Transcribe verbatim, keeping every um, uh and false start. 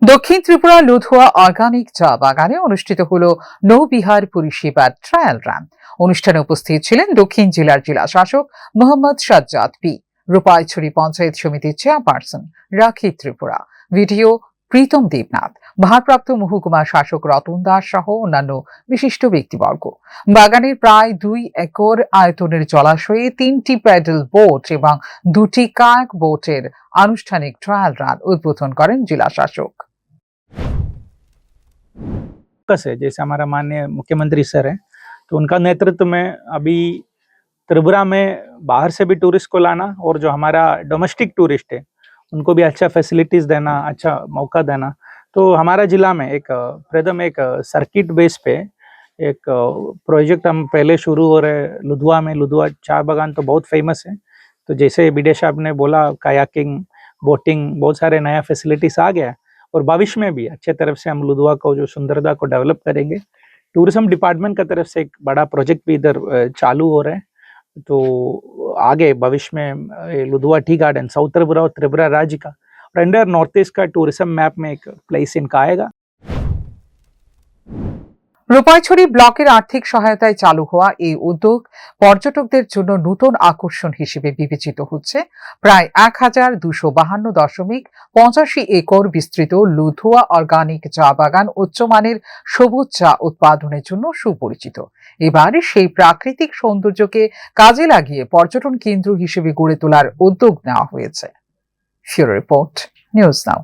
দক্ষিণ ত্রিপুরা লুধুয়া অর্গানিক চা বাগানে অনুষ্ঠিত হলো নৌ বিহার পরিষেবার ট্রায়াল রান। অনুষ্ঠানে উপস্থিত ছিলেন দক্ষিণ জেলার জেলা শাসক মোহাম্মদ সাজ্জাদ পি, রূপাইছড়ি পঞ্চায়েত সমিতির চেয়ারপারসন রাখি ত্রিপুরা, ভিডিও প্রীতম দেবনাথ, ভারপ্রাপ্ত মহকুমা শাসক রতন দাস সহ অন্যান্য বিশিষ্ট ব্যক্তিবর্গ। বাগানের প্রায় দুই একর আয়তনের জলাশয়ে তিনটি প্যাডেল বোট এবং দুটি কায়াক বোটের আনুষ্ঠানিক ট্রায়াল রান উদ্বোধন করেন জেলা শাসক। फोकस है, जैसे हमारा माननीय मुख्यमंत्री सर है, तो उनका नेतृत्व में अभी त्रिपुरा में बाहर से भी टूरिस्ट को लाना और जो हमारा डोमेस्टिक टूरिस्ट है, उनको भी अच्छा फैसिलिटीज देना, अच्छा मौका देना। तो हमारा जिला में एक अ, प्रथम एक सर्किट बेस पे एक प्रोजेक्ट हम पहले शुरू हो रहे हैं लुधुआ में। लुधुआ चाय बागान तो बहुत फेमस है, तो जैसे बिडेश साहब ने बोला, कायाकिंग, बोटिंग, बहुत सारे नया फैसिलिटीज आ गया है। और भविष्य में भी अच्छे तरफ से हम लुधुआ को जो सुंदरता को डेवलप करेंगे। टूरिज्म डिपार्टमेंट का तरफ से एक बड़ा प्रोजेक्ट भी इधर अ, चालू हो रहा है, तो आगे भविष्य में अ, ये लुधुआ टी गार्डन साउथ त्रिपुरा और त्रिपुरा राज्य का और एंटायर नॉर्थ ईस्ट का टूरिज्म मैप में एक प्लेस इनका आएगा। রূপাইছড়ি ব্লকের আর্থিক সহায়তায় চালু হওয়া এই উদ্যোগ পর্যটকদের জন্য নতুন আকর্ষণ হিসেবে বিবেচিত হচ্ছে। প্রায় এক হাজার দুশো বাহান্ন দশমিক পঁচাশি একর বিস্তৃত লুধুয়া অর্গানিক চা বাগান উচ্চমানের সবুজ চা উৎপাদনের জন্য সুপরিচিত। এবার সেই প্রাকৃতিক সৌন্দর্যকে কাজে লাগিয়ে পর্যটন কেন্দ্র হিসেবে গড়ে তোলার উদ্যোগ নেওয়া হয়েছে। ফিউরো রিপোর্ট, নিউজ নাও।